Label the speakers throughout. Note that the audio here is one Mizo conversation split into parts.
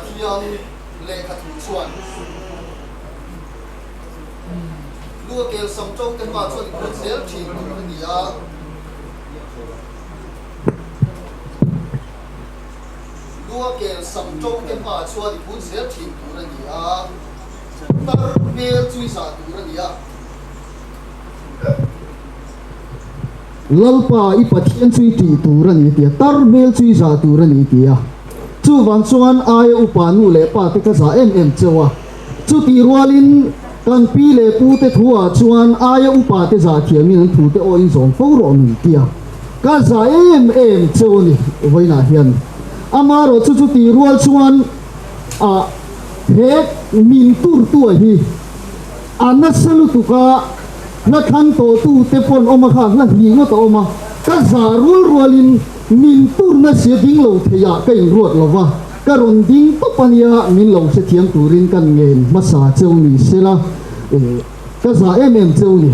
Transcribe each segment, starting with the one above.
Speaker 1: Pathian lehkha thu chuan lu a kel sam ṭo te hma chuan i phut zel ṭhin tur a ni a. Lu a kel sam ṭo te hma chuan i phut zel ṭhin tur a ni a. Tar hmel chu i zah tur a ni a.
Speaker 2: Lalpa i Pathian chu i tih tur a ni tia, tar hmel chu i zah tur a ni tia. Chuvang chuan aia upa nu leh pa te ka zah em em cheu a. Chutih rualin kan pi leh pu te thu ah chuan aia upa te zah thiamin an thu te awhin zawm fo rawh min tia. Ka zah em em cheu a ni vawiinah hian. Amaherawhchu chutih rual chuan a he min turtu a hi a nasa lutuk a, hla thlang tawhtu te pawn awm a kha hla hnih ngawt a awm a, ka zah rual rualin min turna sia ding lo theiah ka inruat lo va, ka rawn ding tawp a nia min lo hrethiam turin ka ngen hmasa cheu ni sela ka zah em em cheu ni.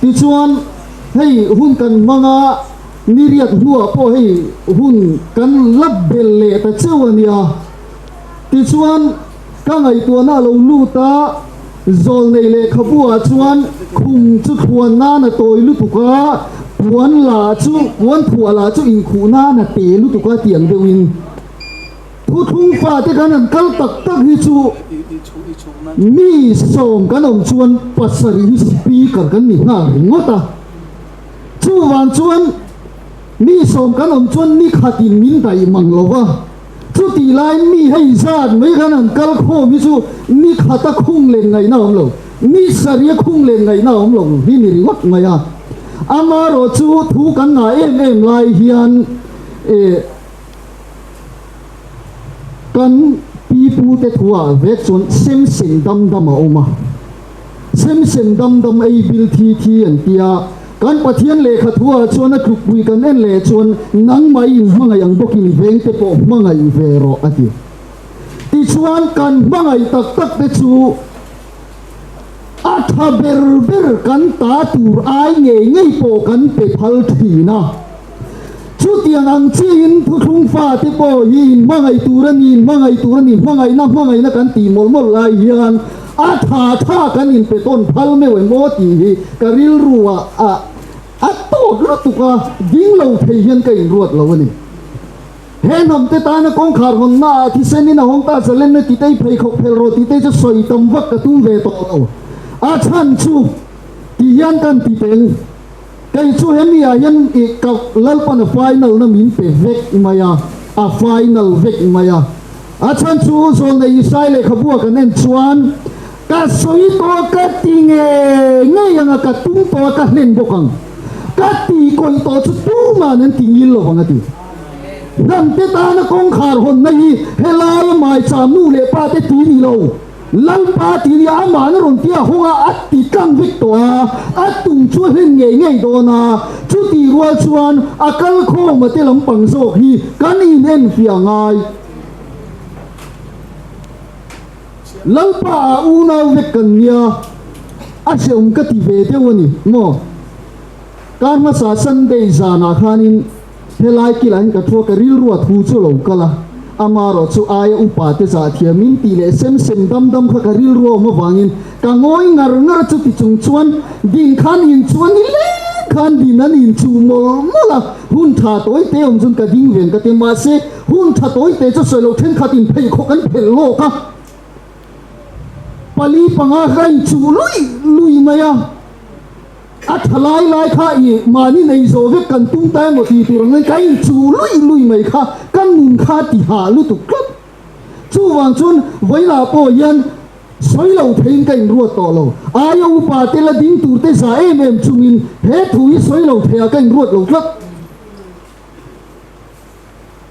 Speaker 2: Tichuan hei hun kan hmang a, ni riat hnuah pawh hei hun kan la bel leh ta cheu a nia. Tichuan ka ngaihtuahna a lo lut a, zawlnei lehkhabu ah chuan khum chu thluan nan a tawi lutuk a, puan lah chu, puan thuah lah chu inkhuh nan a te lutuk a tih ang deuhin thuthlung fate kan han kal tak tak hi chu mi sawm kan awm chuan pasarih hi speaker kan ni nghal ringawt a. Chuvang chuan mi sawm kan awm chuan ni khatin min daih mang lo va. Chutih laiin mi hei zat mai khan an kal khawm hi chu ni khata khung len ngaihna a awm lo, ni sarih a khung len ngaihna a awm lo hi ni ringawt mai a. Amaherawh chu thu kan ngah em em lai hian eh kan pi pu te thuah vek chuan sem sen dam dam a awm a. Sem sem dam dam ei bil thi thi an ti a, kan Pathian lehkha thu ah chuan a tlukpui kan en leh chuan nangmah i inhmangaih ang bawkin i vengte pawh hmangaih ve rawh a ti. Tichuan kan hmangaih tak tak te chu a tha ber ber kan ta tur ai ngei ngei pawh kan pe phal thin a. Chutiang ang chiahin thuthlung fate pawh hi inhmangaih tur a ni, inhmangaih tur a ni, hmangaihna hmangaihna kan tih mawlh mawlh lai hian a tha tha kan inpe tawn phal meuh em aw tih hi ka rilru ah a a tawt lutuk a, ding lo thei hian ka inruat lo a ni. He hnam te tana kawngkhar hawnna ah thisen in a hawng ta zalenna titei pheikhawk phelh rawh titei chu sawi tam vak ka tum ve tawh lo. A chhan chu ti hian kan ti teng. Kei chu hemi ah hian i ka Lalpan a final na min pe vek mai a, a final vek mai a. A chhan chu Zawlnei Isai lehkhabu ah kan en chuan ka sawi tawh ka ti ngei ngei ang a, ka tum tawh a ka hlen bawk ang. Ka ti kawih tawh chu tuman an ti ngil lovang a ti. Hnamte tana kawngkhar hawnna hi helai a maicham nu leh pa te ti ni lo. Lalpa tih nia amah na rawn tia hawng a, a ti tlang vek tawh a, a tum chu a hlen ngei ngei dawn a, chutih rual chuan a kal khawm a te lampang zawk hi kan in en fiah ngai. Lalpa ah unau vek kan nia, a hreawm ka ti ve deuh a ni maw? Kar hmasa Sunday zanah khanin helai kilah hian ka thu a, ka rilru a thu chu lo kal a, amarawh chu aia upa te zah thiamin tih leh sem sem dam dam kha ka rilru a awm avangin ka ngawi ngar ngar a, chuti chung chuan din khan in chu a ni leng khan din an in chuh mawlh mawlh a, hun tha tawi te awm chuan ka ding ven ka ti, mahse hun tha tawi te chu sawi loh thenkhatin pheikhawk an phelh lawk a, pali panga kha a inchuh luih luih mai a. A tha lai lai kha i mahni nei zawh vek kan tum ta emaw tih tur ang in ka inchuh luih luih mai kha ka nun kha a ti hah lutuk tlat. Chuvang chuan vawilah pawh hian sawi lo theiin ka inruat tawh lo. Aia upa te la ding tur te za em em chungin he thu hi sawi lo theiah ka inruat lo tlat.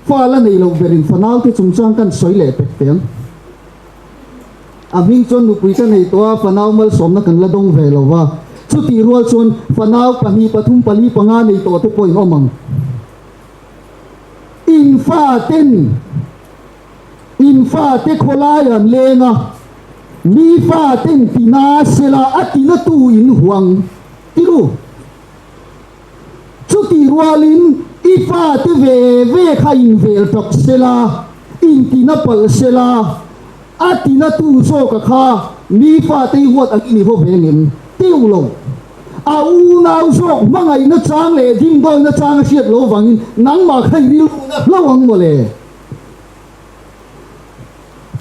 Speaker 2: Fa la nei lo berin fanau te chungchang kan sawi leh pek teh ang. A hming chuan nupui ka nei tawh a, fanau malsawmna kan la dawng ve lo va. Chutih rual chuan fanau pahnih, pathum, pali, panga nei tawh te pawh in awm ang. In faten, in fate khawlai an leng a, mi faten tina sela a tinatu in huang ti ru. Chutih rualin i fate ve ve kha invel tawp sela, in tina palh sela, a tina tu zawka kha mi fate i huat angin i haw ve ngem? Teuh lo. A unau zawk hmangaihna chang leh dimdawina chang a hriat lo vangin nangmah kha i rilruhna hlo ang mawle.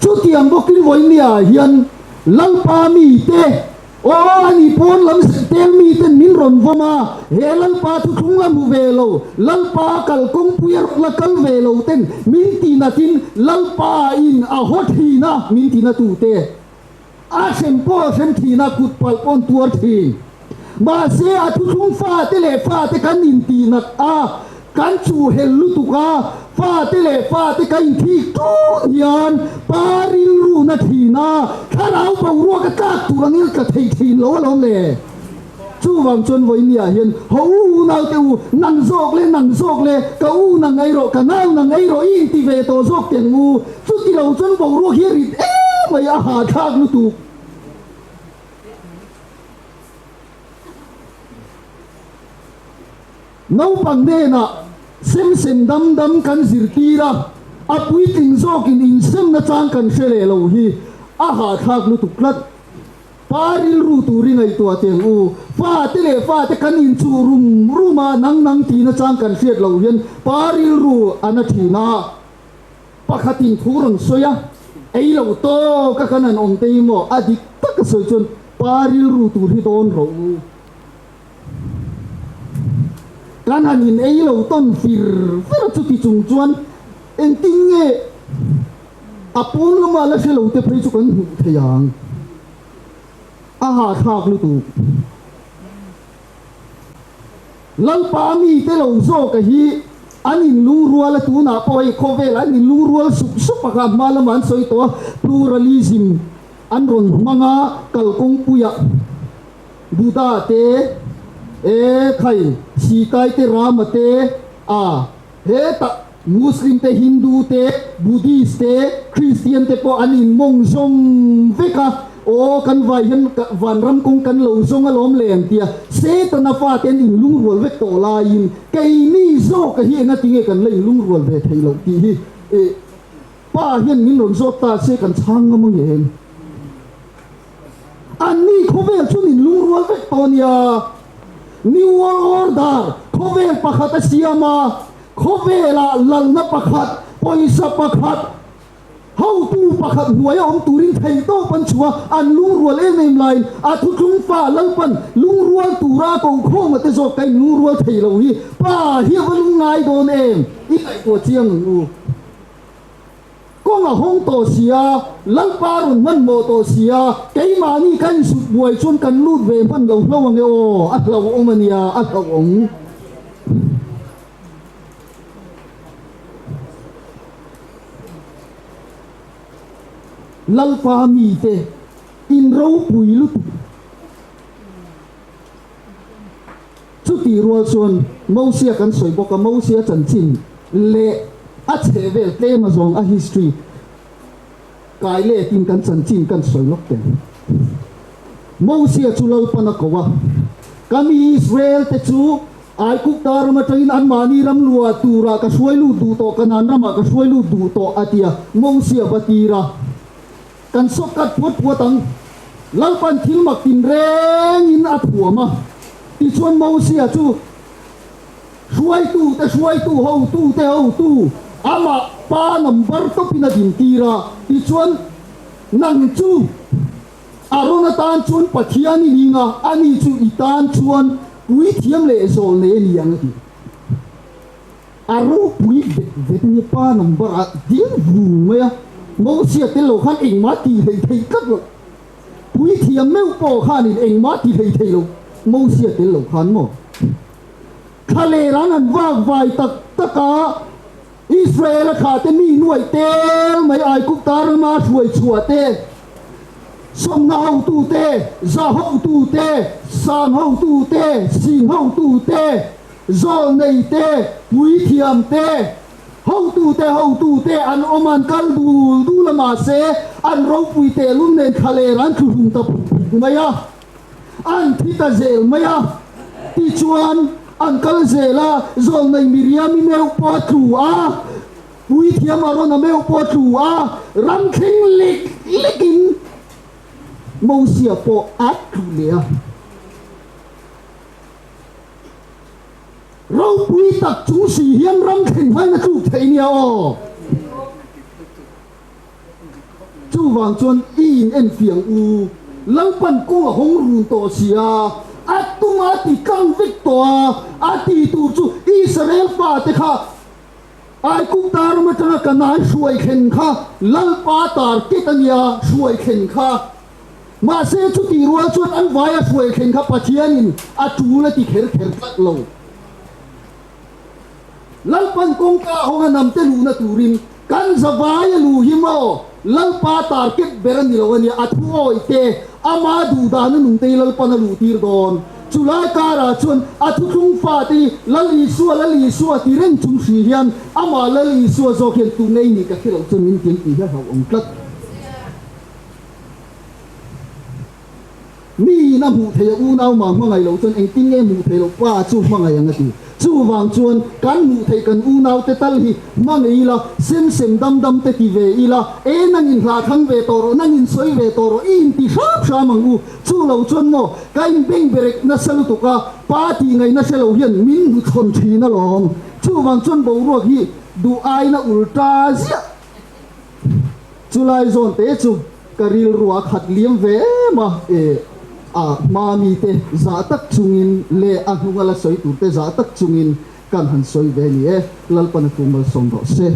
Speaker 2: Chutiang bawkin vawinia hian Lalpa mite, aw a ni pawn lam tel miten min rawn vawm a, he Lalpa thuthlung la hmu ve lo, Lalpa kalkawngpui a rawn la kal ve lo ten min tinatin Lalpa in a haw thin a, min tinatute a hrem pawh a hrem thin a, kut palh pawh an tuar thin. Mahse, a thuthlung fate leh fate kan intihnat a, kan chuhhelh lutuk a, fate leh fate ka inthik tun hian pa rilruhna thin a, thlarau boruak a tlak tur angin a tla thei thin lo alawm le. Chuvang chuan vawinia hian, Ho u unaute u, nang zawk le, nang zawk le, ka u nang ei rawh, ka nau nang ei rawh i inti ve tawh zawk teng u, chuti lo chuan boruak hi a rit em mai, a hahthlak lutuk. Naupang hnenah sem sem dam dam kan zirtir a, a puitling zawkin insemna chang kan hre leh lo hi a hahthlak lutuk tlat. Pa rilru tur i ngaihtuah teh ang u, fate leh fate kan inchuh rum rum a, nang nang tihna chang kan hriat loh hian pa rilru a na thin a. Pakhatin thu rawn sawi a, ei lo tawk a kan han awm te hi maw a dik tak a sawi chuan pa rilru tur hi dawn rawh u. Kan han in ei lo tawn fir fer a chuti chung chuan engtin nge a pawn lama la hre lo te phei chu kan hmuh thei ang. A hahthlak lutuk. Lalpa mite lo zawka hi an inlungrual a, tunah pawh hei khawvel an inlungrual sup sup a kha hma lamah an sawi tawh a, pluralism an rawn hmang a, kalkawngpuiah Buddha te, e khai Sitai te, Rama te, a hetah Muslim te, Hindu te, Buddhist te, Christian te pawh an inmawng zawng vek a, aw kan vai hian vanram kawng kan lo zawng alawm le an ti a, Setana fate an inlungrual vek tawh laiin keini zawka hi enga tinge kan la inlungrual ve theih loh tih hi Pa hian min rawn zawt ta se kan chhang ngam ang em? Anni khawvel chu nin lungrual vek tawh a nia. New World Order khawvel pakhat a siam a, khawvelah lalna pakhat, pawisa pakhat, hotu pakhat hnuaia awm turin theihtawp an chhuah a, an lungrual em em laiin a thuthlung fa Lalpan lungrual tura a kokhawma te zawk ka inlungrual thei lo hi Pa hi a va lungngai dawn em? I ngaihtuah chiang ang u. Kawng a hawng tawh si a, Lalpa rawn hmanhmawh tawh si a, keimahni ka insut buai chuan kan lut ve hman lo hlo ang e aw, a hlauhawm a nia, a hlauhawm. Lalpa mite in ropui lutuk. Chutih rual chuan Mosia kan sawi bawk a, Mosia chanchin leh a chhehvel tlem azawng a history kai letin kan chanchin kan sawi lawk teh. Mosia chu Lalpan a ko a, Ka mi Israel te chu Aigupta ram atangin anmahni ram luah turah ka hruai lut duh tawh, Kanaan ramah ka hruai lut duh tawh a ti a, Mosia va tir a. Kan sawt kat puat puat ang. Lalpan thil mak tinrengin a thuam a, tichuan Mosia chu hruaitute hruaitu hotute hotu amah pa number tawpin a dintir a, tichuan nang chu Aron atan chuan Pathian i ning a, ani chu i tan chuan puithiam leh zawlnei a ni ang a ti. A ropui vet vet a nia, pa number ah ding vung mai a, Mosia tel lo khan engmah tih hleih theih tlat lo, puithiam meuh pawh khanin engmah ti hleih theih lo, Mosia tel lo khan maw? Thlaler an han vak vai tak tak a, Israel a thlah te mi nuaih tel mai Aigupta rama hruai chhuah te, sawmna hotu te, za hotu te, sang hotu te, sing hotu te, Zawlnei te, puithiam te, hotute hotute an awm an kal dul dul a mahse an ropui tehlul nen thlaler an thlu hlum ta phuk phuk mai a, an thi ta zel mai a. Tichuan an kal zel a, zawlnei Miriami meuh pawh a tlu a. Puithiam Arona meuh pawh a tlu a, ram thleng lek lekin Mosia pawh a tlu leh a. Ropui tak chung si hian ram thlen hmain a tluk theih nia aw. Chuvang chuan i in enfiang u, Lalpan kawng a hawng run tawh si a, a tum a ti tlang vek tawh a, a ti tur chu Israel fate kha Aigupta ram atanga Kanaan hruai thlen kha Lalpa target a nia, hruai thlen kha. Mahse chutih rual chuan an vaia hruai thlen kha Pathianin a tul a ti kher kher tlat lo. Lalpan kawngka a hawnga namte luhna turin kan zavaia lu hi maw Lalpa target ber a ni lo a nia, a thu awi te, ama duhdana nungte hi Lalpan a luhtir dawn. Chulai karah chuan a thuthlung fate hi Lal Isua, Lal Isua ti reng chung hri hian amah Lal Isua zawk hian tu ngei nih ka hre lo chuan min tiang tih hi a hlauhawm tlat. Miin a hmuh theih a unau mah hmangaih loh chuan engtin nge hmuh theih loh pa chu hmangaih ang a ti. Chuvang chuan kan hmuh theih kan unaute tal hi hmangaih ila, sem sem dam dam te ti ve ila, e nangin hlahthlang ve tawh rawh, nangin sawi ve tawh rawh, i inti hram hram ang u. Chu lo chuan maw ka inbengberek nasa lutuk a, pa tih ngaihna hre lo hian min hmuchhawn thin alawm. Chuvang chuan boruak hi duh aina ul ta ziah. Chulai zawn te chu ka rilru a khat liam ve em a, e a hma mite zah tak chungin leh a hnunga la sawi turte zah tak chungin kan han sawi ve ni e, Lalpan a tu malsawm rawh se.